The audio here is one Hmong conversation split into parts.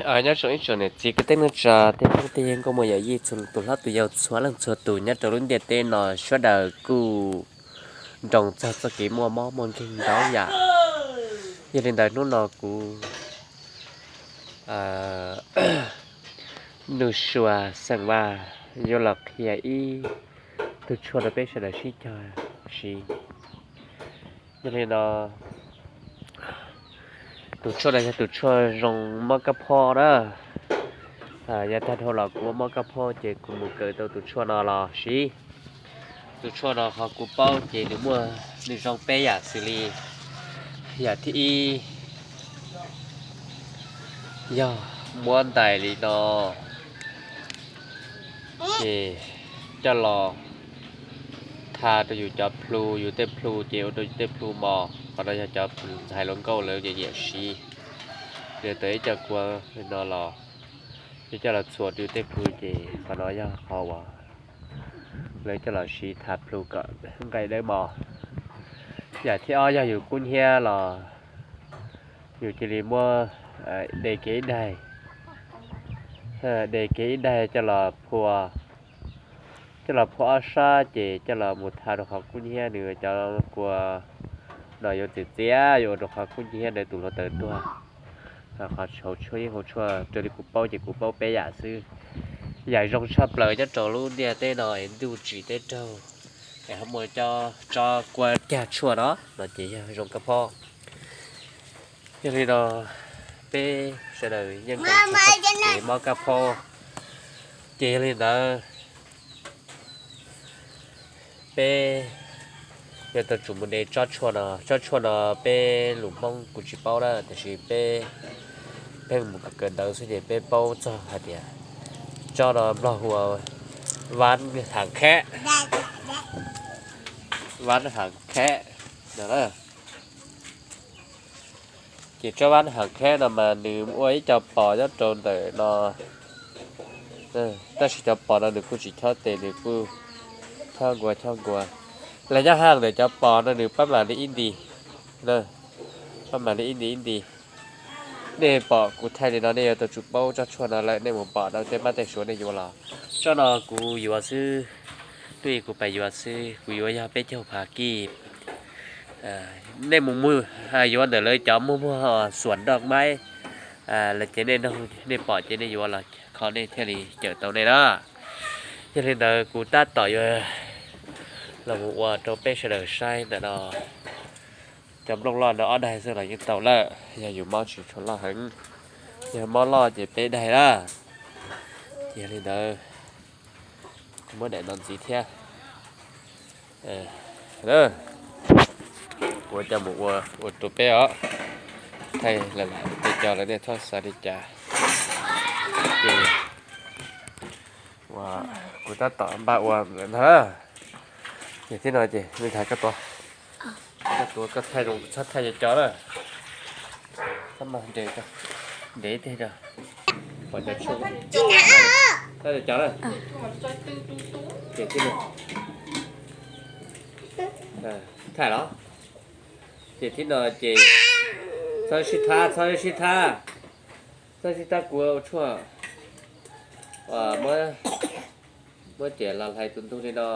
Nyob zoo ib tsoom niam txiv kwv tij neej tsa, tej phooj tej ywg nkauj muam yawm yij, txhua tus hlob tus yau, txhua leej txhua tus nyob rau lub ntiaj teb no, sawv daws kuj nroo txog txoj kev muaj mob muaj nkeeg ntau yam. Yog li ntawd hnub no kuv Nuj Sua xeem Vaj yuav los qhia ib tug tshuaj rau peb sawv daws sib cog siv. Yog li no, tus tshuaj no yog tus tshuaj zoo mob kab phob na. Yav tag dhau los kuv mob kab phob ces kuv mus kawm tau tus tshuaj no los siv. Tus tshuaj no qhov kuv paub ces nws muaj, nws zoo peb yam xws li, yam thib ib yog muab ntais li no, ces coj los tha rau yus cov plhu, yus tej plhu ces ua rau yus tej plhu mos. Qhov no yog cov ntxhais hluas nkauj lawv nyiam nyiam siv. Nws tau ib co kua no los, yus coj los txhuam rau yus tej plhu ces qhov no yog qhov uas lawv coj los siv tha plhu kom nqaij dawb mos. Yam thib ob yog yus kub hnyiab los yus cia li muab de kiag ib daig, de kiag ib daig coj los phua, coj los phua ob sab ces coj los mus tha rau qhov kub hnyiab, nws cov kua no yuav txias txias, yuav ua rau qhov kub hnyiab ntawd tus hluav taws tuag. Qhov hauv tshuaj yeej hauv tshuaj raws li kuv paub ces kuv paub peb yam xwb. Yam zoo tshaj plaws nyob rau lub ntiaj teb no es ntuj tsim teb raug es ho muaj tsob kua cag tshuaj no, no ces yog zoo kab phob. Yog li no, peb sawv daws yeej kawm txog kev mob kab phob, ces yog li ntawd peb yuav tau tsum mus de tsob tshuaj no. Tsob tshuaj no peb lus Hmoob kuv tsis paub na, tiam sis peb pheej mus kawm ntawv xwb ces peb paub txog hais tias tsob no Nplog hu ua vab hav khab, vab hav khab no na. Ces tsob vab hav khab no mas nws ua ib co pos nyob rau ntawm no, tab sis cov pos no nws kuj tsis chob tes, nws kuj chob nkuas chob nkuas. Los nyob haj ntawm cov pos no nws pab mam li ib nti, pab mam li ib nti ib nti. Nej pom kuv thaij li no nej yuav tau tsum paub tsob tshuaj no lawm, nej mus pom rau tej mab tej suav nej yuav los. Tsob no kuv yuav xwb, twb yog kuv pais yuav xwb, kuv yuav yog peb caug phav kij. Nej mus mus yuav ntawm lawv cov muag muag xuam nroj maib los ces nej noog nej pom ces nej yuav los kho nej thiaj li cawm tau nej na. Yog li ntawd kuv tab tom yuav los mus ua rau peb sawv daws saib ntawm no. Cov nplooj loj no ob daig xwb los yeej tau lawm, yog yus mob tsis tshua loj heev. Yog mob loj ces peb daig na. Ces yog li ntawd, kuv muab daim no ntxiv thiab. Kuv coj mus ua ua rau peb os. Thaij lawm tej co lawm nej txhob xav li cas. Ces kuv tab tom npaj ua lawm ntag. Ces tib no ces me ntxhais koj tuav, koj tuav koj thaij zoo txhob thaij co co na. Txhob mas nres, nres ib teg tso. Pom cov tshuaj, thaij co co na. Ces tib no, thaij los. Ces tib no ces txhob sib thab, txhob sib thab, txhob sib thab kuv ua tshuaj. Muab, muab riam los hlais tus ntug li no.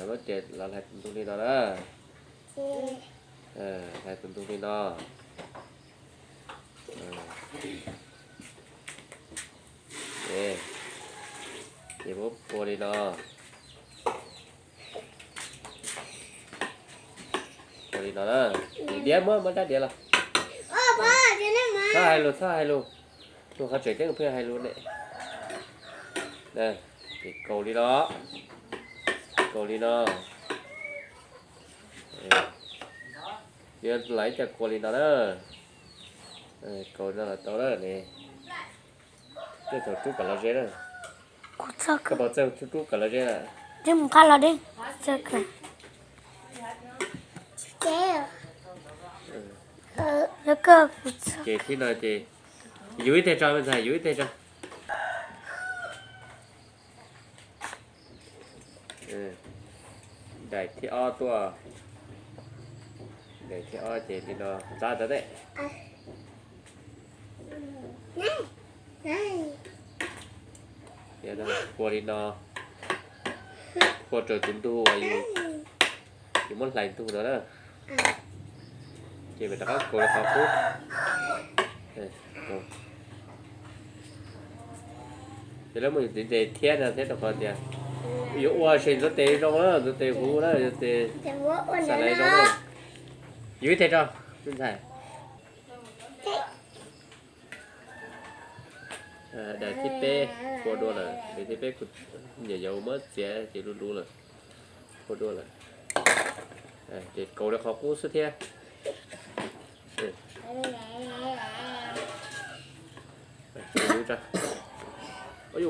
Muab riam los hlais tus ntug li no na. Hlais tus ntug li no. Ces muab pua li no. Pua li no na. Diav, muab, muab rab diav los. Txhob hais lus, txhob hais lus. Tus qhov tseem ceeb pheej hais lus ne. Ces kaus li no. Kaus li no. Yuav hlais ib co kua li no na. Kaus li no los tau na ne. Tej thaum rub kom lom zem na. Koj puas txawj rub kom lom zem na? Ces tib no ces yus ib teg tso, me ntxhais, yus ib teg tso. Daim thib ob tuaj. Daim thib ob ces li no ntxav tau ne. Phua li no, phua raws tus ntug uas yus muab hlais ntug no na. Ces mam rov qab kaus li qhov qub. Ces lawv muaj yus tiv tes thiab no thiab rau qhov tias yuav ua se ntxuav tes zoo na, ntxuav tes huv na, ntxuav tes xav lais zoo na. Yus ib teg tso, me ntxhais. Daim thib peb phua dua lawm, daim thib peb kuv nyuam yaus muab txiav ces luv luv lawm, phua dua lawm. Ces kaus li qhov qub xwb thiab. Ua li tso.